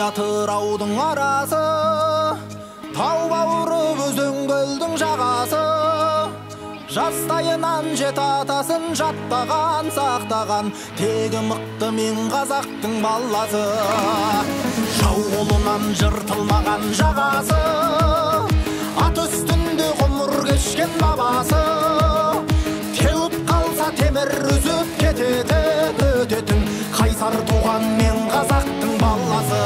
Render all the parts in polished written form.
Атыраудың арасы, тау бауыры өзен көлдің жағасы. Жастайынан жеті атасын жаттаған, сақтаған, тегі мықты мен қазақтың баласы. Жау қолынан жыртылмаған жағасы, ат үстінде ғұмыр кешкен бабасы. Теуіп қалса темір үзіп кететін, өтетін, қайсар туған мен қазақтың баласы.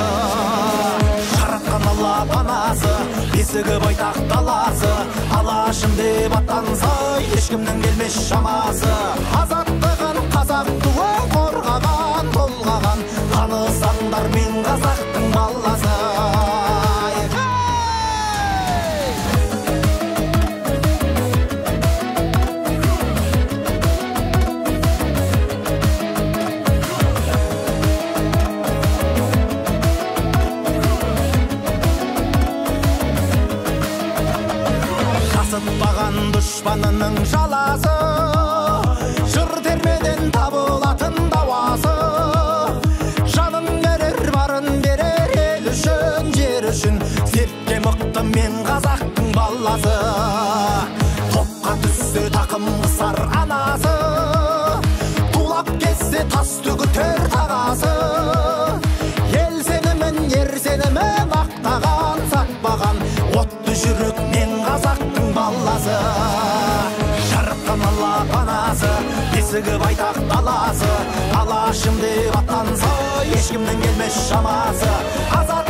Жаратқан Алла панасы, бесігі байтақ даласы, алашым деп аттанса, ешкімнің келмес шамасы. Азаттығын қазақ туын қорғаған, толғаған, танысаңдар мен қазақтың баласы. Жасытпаған дұшпанының жаласы, жыр термеден табылатын дауасы. Жанын берер, барын берер, ел үшін, жер үшін, сертке мықты мен қазақтың баласы. Топқа түссе тақым қысар анасы, тулап кетсе тас түгітер тағасы. Ел сенімін, ер сенімін ақтаған, сатпаған, отты жүрек мен қазақтың баласы. Жаратқан Алла панасы, бесігі байтақ даласы, алашым деп аттанса, ешкімнің келмес шамасы. Азат